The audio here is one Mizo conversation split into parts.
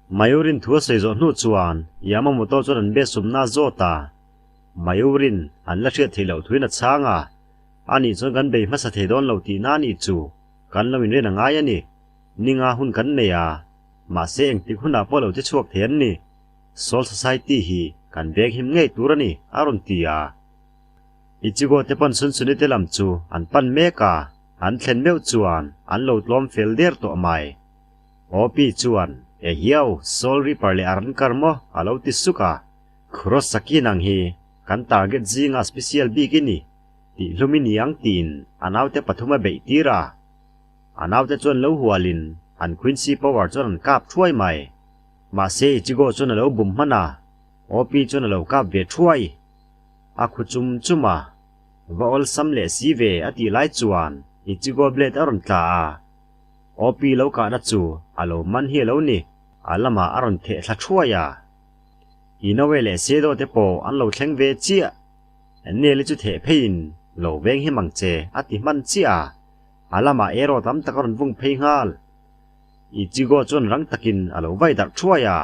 Mayurin thu a sawi zawh hnu chuan Yamamoto chuan an be sumna a zawt a. Mayurin an la hriat theih loh thuin a chhang a, Anih chuan kan bei hmasa thei dawn lo tihna a nih chu, kan lo inren a ngai a ni. Ninga hun kan nei a, mahse engtik hunah pawh lo che chhuak thei an ni. Soul Society hi kan veng him ngei tur a ni, a rawn ti a. Ichigo te pawn Sunsuni te lam chu an pan mek a, an thlen meuh chuan an lo tlawm fel der tawh mai. Opi chuan, Ehiau, Soul Reaper leh a ran kar maw? a lo ti suk a. Kurosaki nang hi kan target zinga special bik i ni, tih hlum i ni ang tiin a naute pathum a beih tir a. A naute chuan lo hualin an Quincy power chuan an kap thuai mai. Mahse Ichigo chuan a lo bum hman a, Opi chuan a lo kap ve thuai. A khu chum chum a, va awlsam leh si ve a tih lai chuan Ichigo blade a rawn tla a, Opi lo kahna chu a lo man hi a lo ni, a lamah a rawn theh thla thuai a. Inoue leh Sedo te pawh an lo thleng ve chiah. Neli chu theh pheiin lo veng him ang che a ti hman chiah a, a lamah arrow tam tak a rawn vung phei nghal. Ichigo chuan rang takin a lo vai darh thuai a.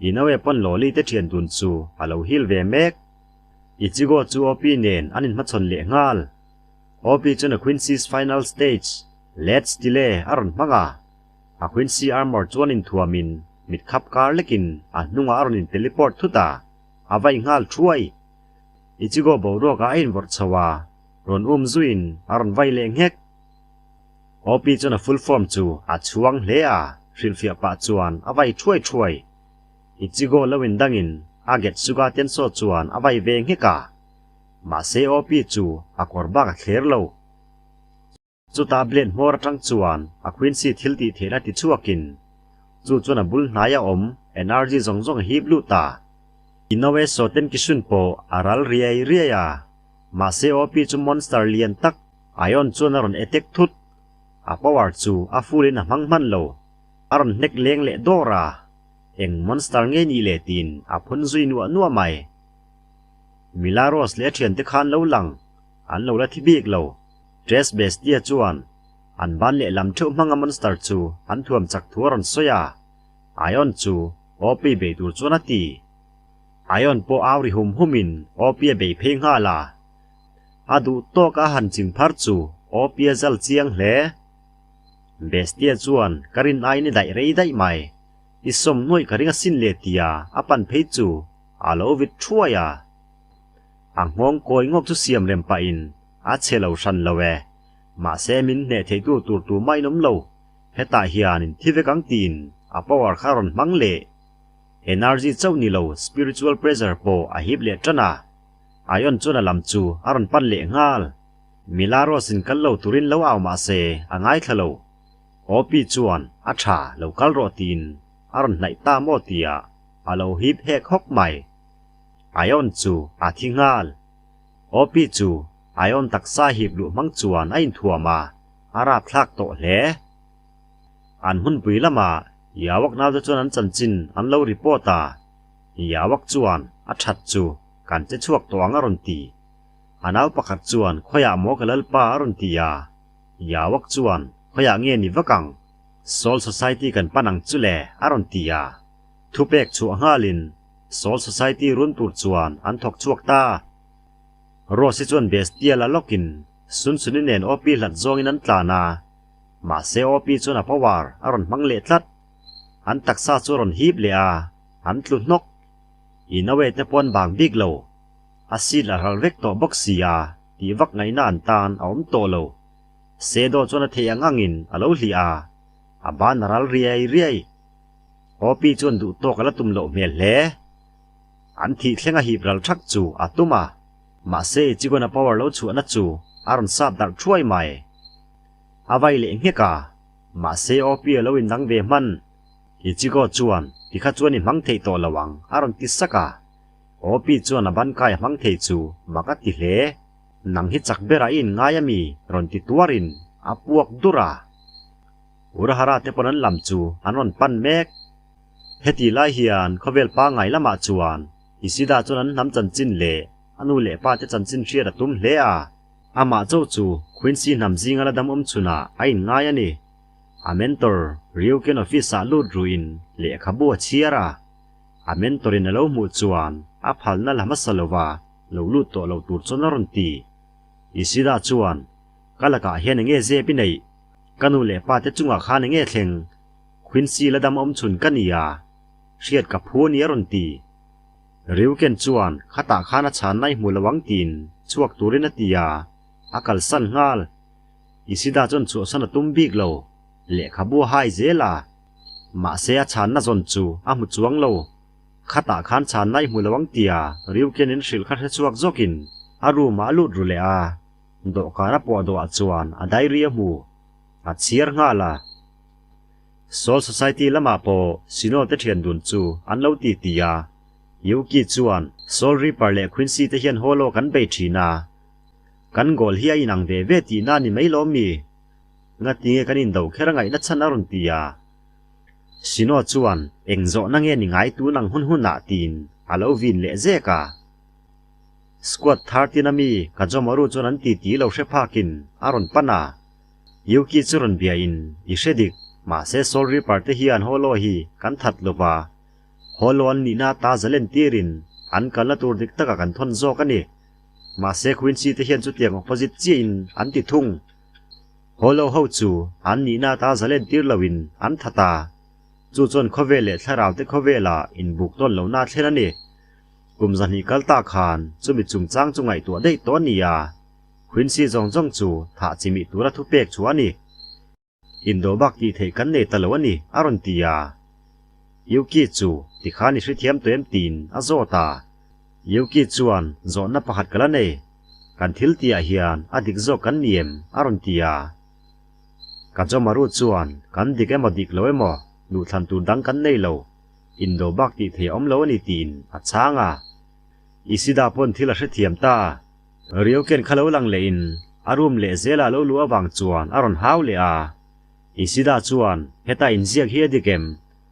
Inoue pawn Loli te thian dun chu a lo hil ve mek. Ichigo chu Opi nen an inhmachhawn leh nghal. Opi chuan a Quincy's final stage, Let's Delay a rawn hmang a. A Quincy armor chuan inthuamin mit khap kar lekin a hnungah a rawn in teleport thut a, a vai nghal thuai. Ichigo boruakah a invawrh chho a, rawn um zuiin a rawn vai leh nghek. Opi chuan a full form chu a chhuang hle a, hrilhfiah pah chuan a vai thuai thuai. Ichigo lo indangin a Getsuga Tenso chuan a vai ve nghek a, mahse Opi chu a kawr bak a thler lo. Chutah blade hmawr atang chuan a Quincy thil tih theihna ti chhuakin chu chuan a bul hnaia awm energy zawng zawng a hip lut a. Inoue Soten Kishun pawh a ral riai riai a, mahse Opi chu monster lian tak Ion chuan a rawn attack thut. A power chu a full in a hmang hman lo. A rawn hnek leng leh dawr a, eng monster nge nih le tiin a phun zui nuah nuah mai. Milaros leh a thiante khan lo lang, an lo la thi bik lo. Tres Bestia chuan an ban leh lam theuh hmanga monster chu an thuam chak thu a rawn sawi a, Ion chu OP bei tur chuan a ti. Ion pawh au ri hum humin OP a bei phei nghal a. A duh tawk a han ching phar chu OP a zal chiang hle. Bestia chuan ka rin aiin i daih rei daih mai. I sawm nuaih ka ring asin le tia a pan phei chu a lo vit thuai a. A nghawng kawi ngawk chu siam rem pahin a chhe lo hran lo e. Mahse min hneh theitu tur tu mah in awm lo. Hetah hian in thi vek ang tiin a power kha a rawn hmang leh. Energy chauh ni lo spiritual pressure pawh a hip leh tan a. Ion chuan a lam chu a rawn pan leh nghal. Milaros in kal lo turin lo au mahse a ngaithla lo. Opi chuan a tha lo kal rawh tiin a rawn hnaih ta maw tia a lo hip hek hawk mai. Ion chu a thi nghal. Opi chu Ion taksa hip luh hmang chuan a inthuam a, a rapthlak tawh hle. An hmunpui lamah Yawak naute chuan an chanchin an lo report a, Yawak chuan a that chu kan che chhuak tawh ang a rawn ti. A nau pakhat chuan khawiah maw ka lalpa a rawn ti a, Yawak chuan khawiah nge ni vak ang, Soul Society kan pan ang chu le a rawn ti a. Thupek chhuah nghalin Soul Society run tur chuan an thawk chhuak ta. Rose-i chuan Bestia la lawkin Sunsuni nen Opi hlat zawngin an tlan a, mahse Opi chuan a power a rawn hmang leh tlat. An taksa chu a rawn hip leh a, an tlu hnawk. Inoue te pawh an bang bik lo. A seat a ral vek tawh bawk si a, tih vak ngaihna an tan a awm tawh lo. Sedo chuan a theih ang angin a lo hliah a, a ban a ral riai riai. Opi chuan duh tawk a la tum loh hmel hle. An thih thleng a hip ral thak chu a tum a, mahse Ichigo-na power lo chhuahna chu a rawn sap darh thuai mai. A vai leh nghek a, mahse Opi a lo indang ve hman. Ichigo chuan tikha chuan i hmang theih tawh lo ang a rawn ti sak a. Opi chuan a bankai a hmang thei chu mak a ti hle. Nang hi chak berah i inngai a mi rawn ti tuarin a puak dur a. Urahara te pawn an lam chu an rawn pan mek. Heti lai hian khawvel pangngai lamah chuan Isida chuan an hnam chanchin leh a nu leh pa te chanchin hriat a tum hle a. Amah chauh chu Quincy hnam zinga la dam awm chhunah a inngai a ni. A mentor Ryuken office-ah lut ruin lehkhabu a chhiar a. A mentor-in a lo hmuh chuan a phalna la hmasa lova lo lut tawh lo tur chuan a rawn ti. Ishida chuan, Ka lakah hian enge zep i neih? Ka nu leh pa te chungah khan enge thleng? Quincy la dam awm chhun ka ni a, hriat ka phu a ni a rawn ti. Ryuken chuan khatah khan a chhanna i hmu lo ang tiin chhuak turin a ti a, a kalsan nghal. Ishida chuan chhuahsan a tum bik lo, lehkhabu a hai zel a. Mahse a chhanna zawn chu a hmu chuang lo. Khatah khan chhanna i hmu lo ang tia Ryuken in hrilh kha hre chhuak zawkin a room ah a lut ru leh a, dawhkan a pawh dawhah chuan a diary a hmu. A chhiar nghal a. Soul Society lamah pawh Sino te thian dun chu an lo ti ti a. Yuki chuan Soul Reaper leh Quincy te hian Hollow kan bei thin a. Kan goal hi a inang ve ve tihna a ni mai lawm mi? Ngatinge kan indo kher a ngaihna chhan a rawn ti a. Sino chuan eng zawhna nge ni ngai tun ang hun hunah tiin a lo vin leh zek a. Squad 13 a mi Kajomaru chuan an ti ti lo hre phakin a rawn pan a. Yuki chu rawn bia in i hre dik, mahse Soul Reaper te hian Hollow hi kan that lova, Hollow an nihna ata zalen tirin an kalna tur dik takah kan thawn zawk a ni. Mahse Quincy te hian chutiang opposite chiah in an ti thung. Hollow ho chu an nihna ata zalen tir lo in an that a, chu chuan khawvel leh thlarau te khawvelah inbuk tawn lohna a thlen a ni. Kum zahnih kal ta khan chumi chungchang chu ngaihtuah daih tawh a ni a. Quincy zawng zawng chu thah chimih tura thupek chu a ni. Indo bak tih theih kan nei ta lo a ni, a rawn ti a. Yuki chu tikhan i hrethiam tawh em tiin a zawt a. Yuki chuan zawhna pakhat ka la nei, kan thil tihah hian a dik zawk kan ni em? a rawn ti a. Kajomaru chuan kan dik emaw dik lo emaw duhthlan tur dang kan nei lo, indo bak tih theih a awm lo a ni tiin a chhang a. Ishida pawn thil a hrethiam ta. Ryoken kha lo lang leh in a room leh zela lo luh avang chuan a rawn hau leh a. Ishida chuan heta inziak hi a dik em?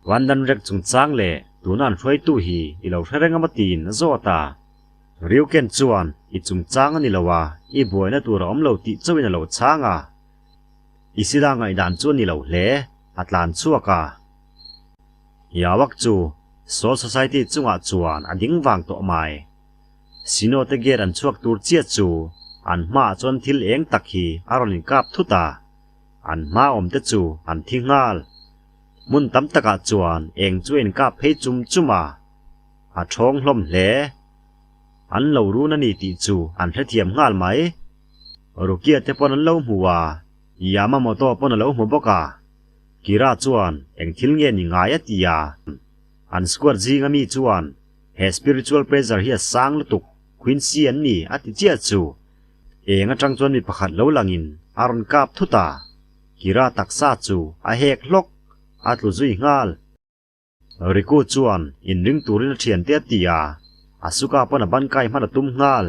Wandanrek chungchang leh tuna an hruaitu hi i lo hre reng a maw tiin a zawt a. Ryoken chuan i chungchang a ni lo a, i buaina tur a awm lo tih chauhin a lo chhang a. Ishida ngaihdan chu a ni lo hle, a tlan chhuak a. Yawak chu Soul Society chungah chuan a ding vang tawh mai. Sino te gate an chhuak tur chiah chu an hmaah chuan thil eng tak hi a rawn inkap thut a, an hma awm te chu an thi nghal. Hmun tam takah chuan eng chu a inkap phei chum chum a, a thawng hlawm hle. An lo run a ni tih chu an hrethiam nghal mai. Rukia te pawn an lo hmu a, Yamamoto pawn a lo hmu bawk a. Kira chuan eng thil nge ni ngai a ti a, an squad zinga mi chuan He spiritual pressure hi a sang lutuk, Quincy an ni a ti chiah chu. Eng atang chuan mi pakhat lo langin a rawn kap thut a, Kira taksa chu a hek hlawk, a tlu zui nghal. Riku chuan inring turin a thiante a ti a, Asuka pawn a ban kai hman a tum nghal.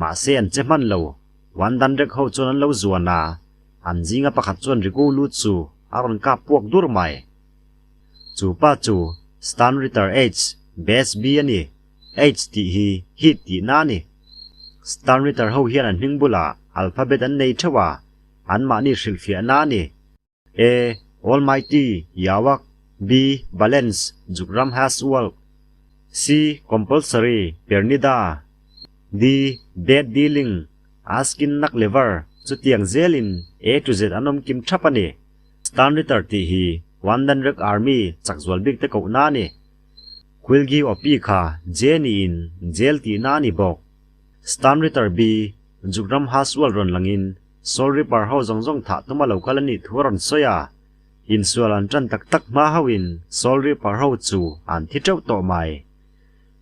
Mahse an che hman lo, Wandanrek ho chuan an lo zuan a, an zinga pakhat chuan Riku lu chu a rawn kap puak dur mai. Chu pa chu Stan Ritter H, Base B a ni. H tih hi Heat tihna a ni. Stan Ritter ho hian an hming bulah alphabet an nei theuh a, anmahni hrilhfiahna a ni. A, Almighty, Yawak, B, Balance, Jukram Haswalk, C, Compulsory, Pernida, D, Dead Dealing, Askin Nak Lever, chutiang zelin A to Z an awm kim thap a ni. Stan Ritter tih hi Wandanrek Army chak zual bik te kohna a ni. Quilgi Opi kha J niin Jail tihna a ni bawk. Stan Ritter B, Jukram Haswell rawn langin Soul Reaper ho zawng zawng thah tuma lo kal a nih thu a rawn sawi a. Insual an tan tak tak hma hauhin Soul Reaper ho chu an thi teuh tawh mai.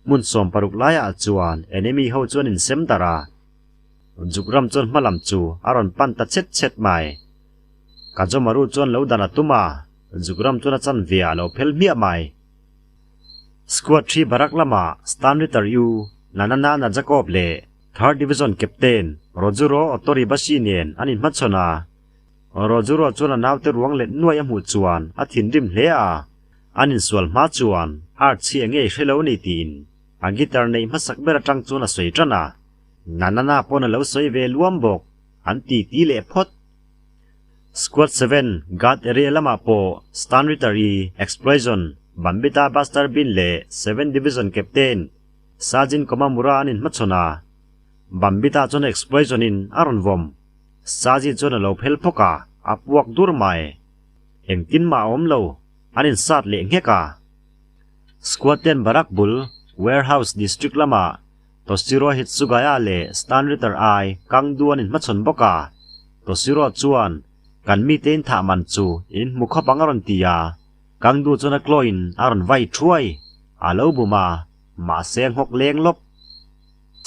Hmun 16 laiah chuan enemy ho chu an insem darh a. Jukram chuan hmalam chu a rawn pan ta chet chet mai. Kajomaru chuan lo dan a tum a, Jukram chuan a chan ve ah a lo phel hmiah mai. Squad thi Barak lamah Stan Ritter U, Nanana Najakob leh Third Division Captain Rojuro Otoribashi nen an inhmachhawn a. Rojuro chuan a naute ruang let nuai a hmuh chuan a thinrim hle a, an insual hma chuan art chhi enge i hre lo ni tiin a guitar neih hmasak ber atang chuan a sawi tan a. Nanana pawn a lo sawi ve luam bawk, an ti ti leh phawt. Squad 7 Guard Area lamah pawh Sternritter I Explosion, Bambita Buster Bean leh 7 Division Captain Sajin Komamura an inhmachhawn a. Bambita chuan Explosion in a rawn vawm. Saji chuan a lo phel phawk a, a puak dur mai. Engtin mah a awm lo, an insat leh nghek a. Squad ten Barak bul Warehouse District lamah Toshiro Hitsugaya leh Sternritter I Kangdu an inhmachhawn bawk a. Toshiro chuan, Kan mite in thah man chu in hmu khawp ang a rawn ti a. Kangdu chuan a claw-in a rawn vai thuai. A lo bum a, mahse a nghawk leng lawp.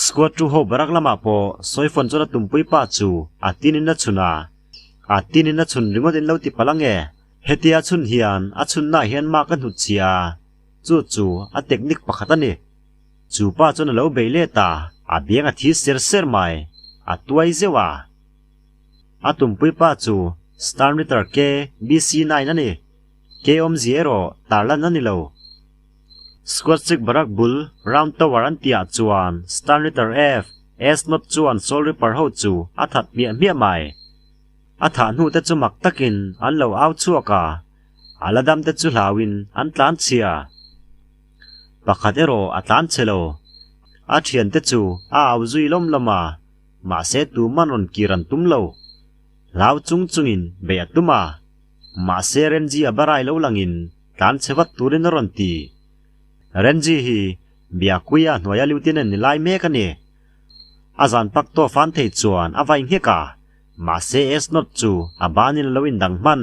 Squad two ho barak lamah pawh Soifon chuan a tumpui pa chu a tinin a chhun a. A tinin a chhun ringawt in lo ti palh ange. Hetia chhun hian a chhunnaah hian mak a hnut chhia a, chu chu a technique pakhat a ni. Chu pa chuan a lo bei let a, a biang a thi ser ser mai, a tuai zeuh a. A tumpui pa chu Sternritter KBC9 a ni. K awmzia erawh tarlan a ni lo. Squad Six Barak bul Round Tower an tihah chuan Sternritter F, S Not chuan Soul Reaper ho chu a that hmiah hmiah mai. A thah hnu te chu mak takin an lo au chhuak a, a la dam te chu hlauin an tlan chhia. Pakhat erawh a tlan chhe lo. A thiante chu a au zui lawm lawm a, mahse tuman rawn kir an tum lo. Hlau chung chungin beih a tum a, mahse Renji a barai lo langin tlan chhe vat turin a rawn ti. Renji hi Biakuia hnuaia lieutenant ni lai mek a ni. A zan pak tawh fan thei chuan a vai nghek a, mahse Esnot chu a banin a lo indang hman.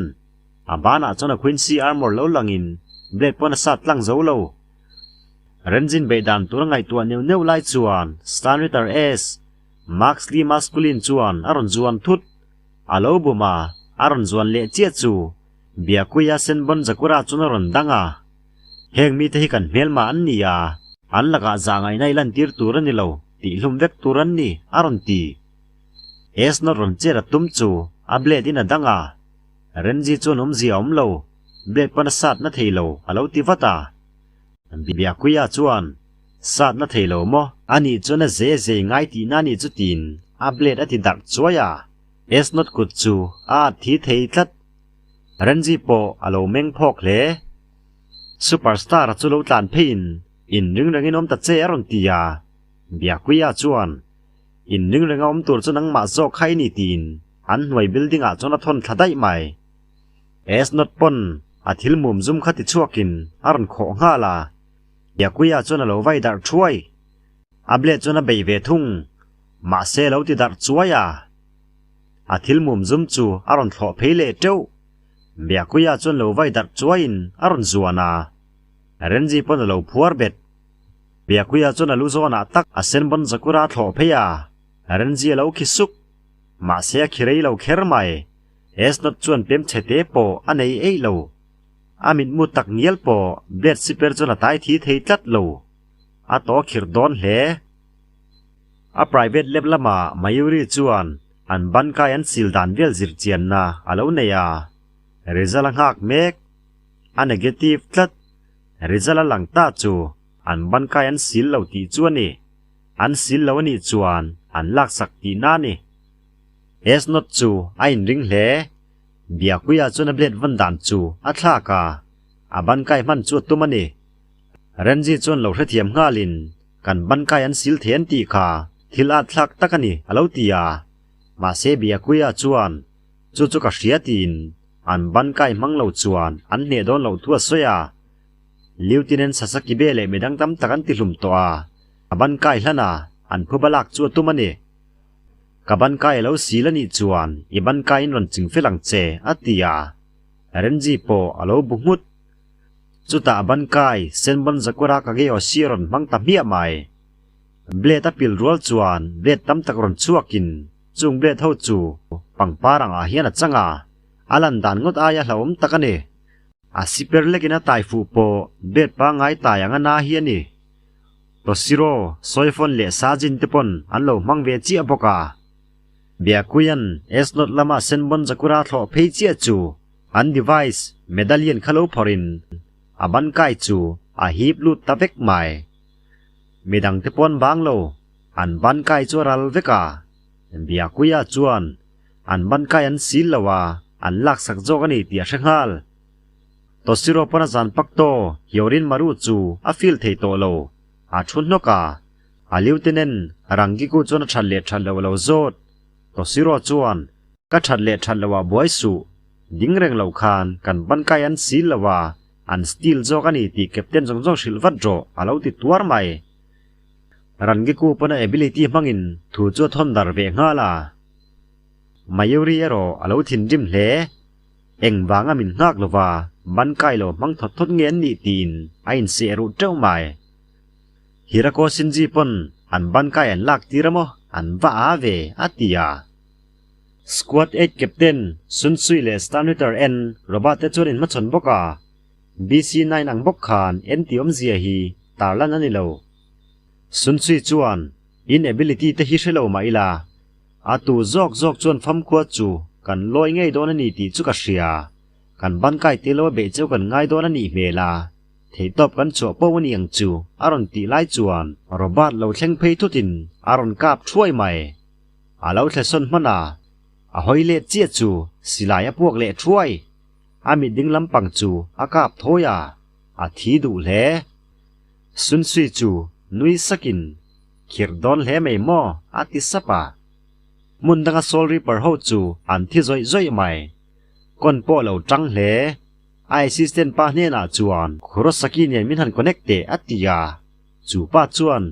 A banah chuan a Quincy Armour lo langin blade pawn a sat tlang zo lo. Renzin beih dan tur a ngaihtuah neuh neuh lai chuan Sternritter S. Maxley Masculine chuan a rawn zuan thut. A lo bum a, a rawn zuan leh chiah chu Byakuya Senbon Zakura chuan a rawn dang a. Heng mite hi kan hmelma an ni a, an lakah zah ngaihna i lantir tur a ni lo tih hlum vek tur an ni, a rawn ti. Esnot rawn chet a tum chu a blade in a dang a, Renji chuan awmzia a awm lo, blade pawn a sat na thei lo a lo ti vat a. Biakuia chuan, Sat na thei lo maw? Anih chuan a ze zei ngai tihna anih chu tiin a blade a ti darh chuai a, Esnot kut chu a at thi thei tlat. Renji pawh a lo meng phawk hle. Superstar-a chu lo tlan pheiin in ring rengin awm ta che a rawn ti a, Biakuia chuan, In ring renga awm tur chu nangmah zawk kha i ni tiin an hnuai building ah chuan a thawn thla daih mai. Esnot pawn a thil mum zum kha ti chhuakin a rawn khawh nghal a, Biakuia chuan a lo vai darh thuai. A blade chuan a bei ve thung, mahse a lo ti darh chuai a. A thil mum zum chu a rawn thlawh phei leh teuh. Biakuia chuan lo vai darh chuaiin a rawn zuan a, Renji pawn a lo phuar bet. Biakuia chuan a lu zawnah tak a senbawn zakura a thlawh phei a, Renji a lo khi suk. Mahse a khi rei lo kher mai. Esnot chuan pem chhe te pawh a nei eih lo. A mitmu tak ngial pawh blade siper chuan a tai thi thei tlat lo. A taw khirh dawn hle. A private lab lamah Mayuri chuan an ban kai an sil dan vel zir chianna a lo nei a, result a nghak mek. A negative tlat. Result a lang ta chu an ban kai an sil lo tih chu a ni. An sil lo a nih chuan an laksak tihna a ni. Esnot chu a inring hle. Biakuia chuan a blade vawn dan chu a thlak a, a ban kai hman chu a tum a ni. Renji chuan lo hrethiam nghalin kan ban kai an sil thei an tih kha thil at thlak tak a ni a lo ti a. Mahse Biakuia chuan chu chu ka hria tiin an ban kai hmang lo chuan an hneh dawn loh thu a sawi a. Lieutenant Sasaki be leh midang tam tak an ti hlum tawh a, a ban kai hlan a, an phuba lak chu a tum a ni. Ka ban kai a lo sil a nih chuan i ban kaiin rawn ching fel ang che a ti a. Renji pawh a lo bu nghut. Chutah a ban kai Senbon Zakura Kageyoshi a rawn hmang ta hmiah mai. Blade a pil rual chuan blade tam tak rawn chhuakin chung blade ho chu pangpar angah hian a chang a, a lan dan ngawt aia hlauhawm tak a ni. A siper lekin a tai fuh pawh blade pangngai tai ang a na hi a ni. Toshiro, Soifon leh Sajin te pawn an lo hmang ve chiah bawk a. Byakuyan Esnot lama Senbon Zakura thlawh phei chiah chu an device medallion kha lo phawrhin a ban kai chu a hip lut ta vek mai. Midang te pawn bang lo, an ban kai chu a ral vek a. Byakuya chuan an ban kai an sil lo a, an laksak zawk a ni tih a hre nghal. Toshiro pawn a zan pak tawh Hyorin Maru chu a feel thei tawh lo. A thu hnawk a, a lieutenant Rangiku chuan a that leh that loh a lo zawt. Toshiro chuan, Ka that leh that loh ah buai suh. Ding reng loh khan kan ban kai an sil lo a, an steal zawk a ni tih captain zawng zawng hrilh vat rawh a lo ti tuar mai. Rangiku pawn a ability hmangin thu chu a thawn dar ve nghal a. Mayuri erawh a lo thinrim hle. Engvanga min nghak lova ban kai lo hmang thawt thawt nge an nih tiin a inseh ruh teuh mai. Hirako Shinji pawn an ban kai an lak tir a maw an va a ve a ti a. Squad eight captain Sun Sui leh Starnuter N Robert te chuan inhmachhawn bawk a, BC nine ang bawk khan en tih awmzia hi tarlan a ni lo. Sun Sui chuan in ability te hi hre lo mah ila, A tu zawk zawk chuan famkhua chu kan lawi ngei dawn a ni tih chu ka hria. Kan ban kai tel lo a beih cheu kan ngai dawn a nih hmel a, theihtawp kan chhuah pawh a ni ang chu a rawn tih lai chuan Robert lo thleng phei thutin a rawn kap thuai mai. A lo thlesawn hman a, a hawi let chiah chu silai a puak leh thuai. A mit ding lampang chu a kap thawi a, a thi duh hle. Sunsui chu nui sakin Khirh dawn hle mai maw? a ti sap a. Hmun danga Soul Reaper ho chu an thi zawih zawih mai. Kawn pawh lo tang hle. A assistant pa hnenah chuan Kurosaki nen min han connect teh a ti a. Chu pa chuan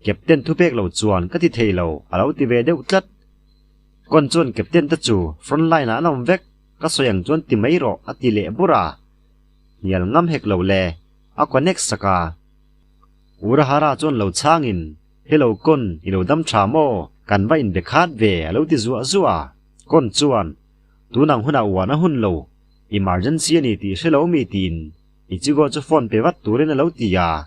Captain thupek lo chuan ka ti thei lo a lo ti ve deuh tlat. Kawn chuan Captain te chu front line ah an awm vek, ka sawi ang chuan ti mai rawh a ti leh bur a. Hnial ngam hek lo le, a connect sak a. Urahara chuan lo chhangin, Hello Kon, i lo dam tha maw? Kan va inbe khat ve, a lo ti zuah zuah a. Kon chuan, Tunang hunah uan a hun lo, emergency a ni tih hre lo mi tiin Ichigo chu phone pe vat turin a lo ti a.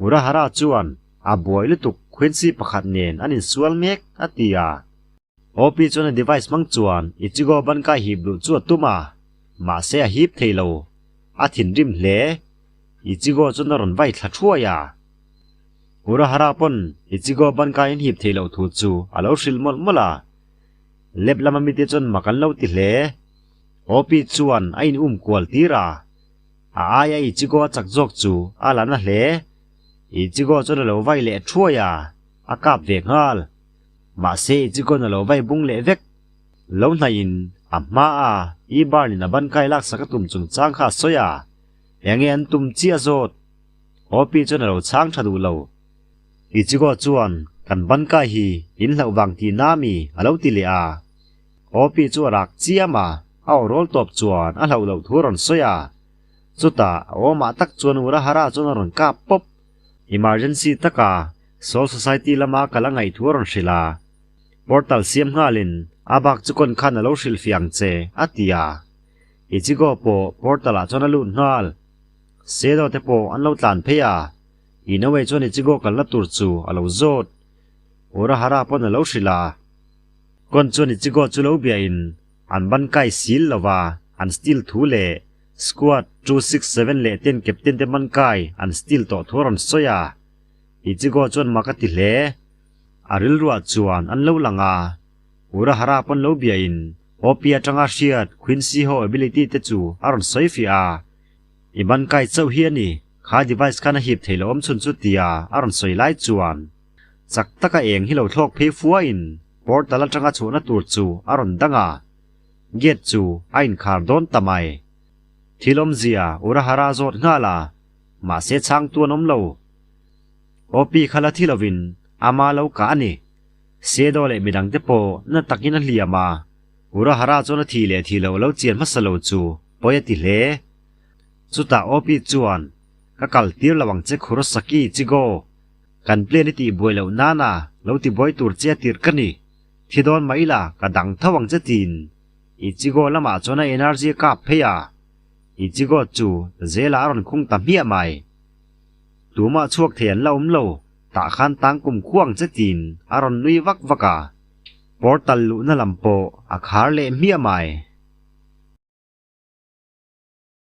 Urahara chuan, A buai lutuk, Quincy pakhat nen an insual mek, a ti a. OP chuan a device hmang chuan Ichigo bankai hip luh chu a tum a, mahse a hip thei lo. A thinrim hle. Ichigo chuan a rawn vai thla thuai a. Urahara pawn Ichigo bankai an hip theih loh thu chu a lo hrilh mawlh mawlh a. Lab lama mite chuan mak an lo ti hle. OP chuan a in um kual tir a. A aia Ichigo a chak zawk chu a la na hle. Ichigo chuan a lo vai leh thuai a, a kap ve nghal. Mahse Ichigo-n a lo vai bung leh vek. Lo hnaihin a hma a, Ibarn-in a ban kai laksak a tum chungchang kha a sawi a, enge an tum chiah zawt? Hopi chuan a lo chhang tha duh lo. Ichigo chuan kan ban kai hi in hlauh vang tih na mi a lo ti leh a. Hopi chu a rak chiam a, a aw rawl tawp chuan a hlauh loh thu a rawn sawi a. Chutah a awmah tak chuan Urahara chuan a rawn kap pawp. Emergency taka Soul Society lama kal a ngaih thu a rawn hrilh a, Portal siam nghalin a bak chu kawn khan a lo hrilh fiah ang che, a ti a. Ichigo pawh portal ah chuan a lut nghal. Sedo te pawh an lo tlan phei a, Inoue chuan Ichigo kalna tur chu a lo zawt. Urahara pawn a lo hrilh a. Kawn chuan Ichigo chu lo biahin an ban kai sil lo va, an steal thu leh Squad 267 leh ten captain te man kai an steal tawh thu a rawn sawi a. Ichigo chuan mak a ti hle. A rilruah chuan an lo lang a, Urahara pawn lo biain OP atanga hriat Quincy ho ability te chu a rawn sawi fiah a. I ban kai chauh hi a ni, kha device khan a hip thei lo awm chhun chu tia a rawn sawi lai chuan chak taka eng hi lo thlawk phei fuain portal atanga chhuahna tur chu a rawn dang a, gate chu a inkhar dawn ta mai. Thil awmzia Urahara a zawt nghal a, mahse chhangtu an awm lo. OP kha la thi lovin ama lo kah a ni. Sedo leh midangte pawh na takin a hliam a, Urahara chuan a thih leh thih loh lo chian hmasa lo chu pawi a ti hle. Chutah OP chuan, Ka kal tir lo ang che Kurosaki Ichigo, kan plan i tih buai loh nana lo ti buai tur che a tirh ka ni. Thi dawn mah ila ka dang tho ang che tiin Ichigo lamah chuan a energy a kap phei a, Ichigo chu zela a rawn khung ta hmiah mai. Tumah chhuak thei an la awm lo, tah khan tang kum khuang che tiin a rawn nui vak vak a. Portal luhna lam pawh a khar leh hmiah mai.